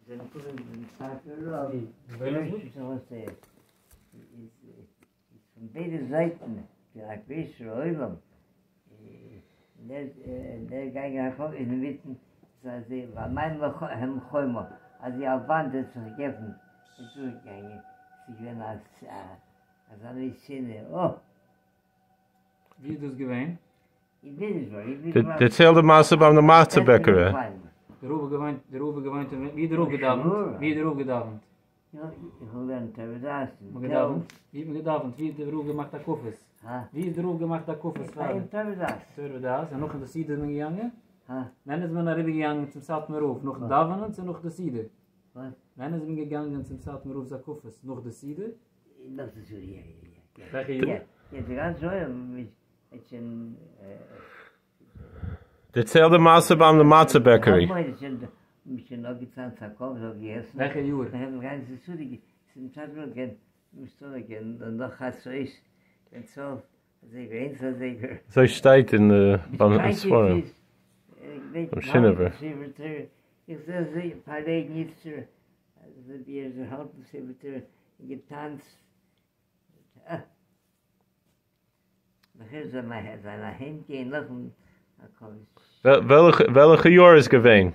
זענען געקומען צום סאטמאר רב, איז פון ביידע זייטן געווען א גרויסער עולם, און ער איז געגאנגען אינמיטן, אזוי והמים הם חומה, אזוי א וואנט האט זיך געעפנט, איז דורכגעגאנגען, ס'איז געווען אזא מין שנאה, אה! ווי איז דאס געווען? דערצייל די מעשה ביים די מצה בעקעריי. דער רב האט געוואוינט, דער רב האט געוואוינט אין, ווי האט דער רב געדאווענט? ווי האט דער רב געדאווענט? מ'האט געדאווענט? ווי האט מען געדאווענט? ווי האט דער רב געמאכט הקפות? ווי האט דער רב געמאכט הקפות פאר? תורה ודעת, און נאכן די סעודה איז מען געגאנגען? ווען איז מען אריבער געגאנגען צום סאטמאר רב? נאכן דאווענען צו נאך די סעודה? ווען איז מען געגאנגען צום סאטמאר רב'ס הקפות? נאך די סעודה? נאך די סעודה, יא יא יא. וועלכע יאר? יא, די גאנצע עולם האט שוין. דערצייל די מעשה ביים די מצה בעקערי. וועלכע יאר? אזוי שטייט אין די ספרים. ביים שינאווער. וועלכע יאר איז געווען?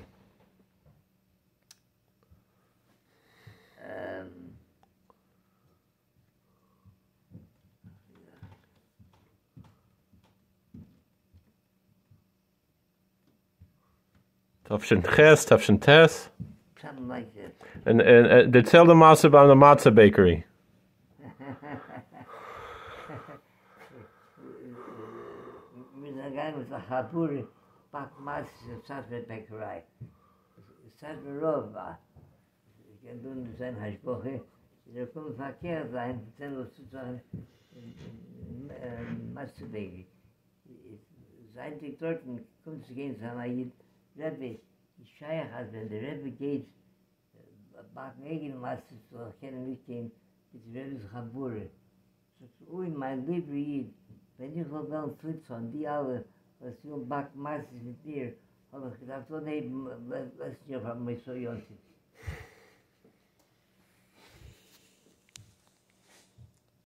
תש"ח, תש"ט? און דערצייל די מעשה ביים די מצה בעקערי. מיר זענען געגאנגען מיט א חבורה באקן מצות אין סאטמאר בעקעריי, סאטמאר רב איז געווען דא אין זיין השגחה, איז ער געקומען מפקח זיין זען וואס טוט זיך אין מצה בעקערי, זייענדיג דארטן קומט צו גיין צו אים א איד, רבי, איז שייך אז ווען די רבי גייט באקן אייגענע מצות זאל איך קענען מיטגיין מיט די רבי'ס חבורה? זאגט ער, אוי מיין ליבער איד, ווען איך זאל וועלן צוריקצאלן די אלע וואס ווילן באקן מצות מיט מיר, האב איך געדארפט אנהייבן לעצטן יאר פאר מוצאי יום טוב.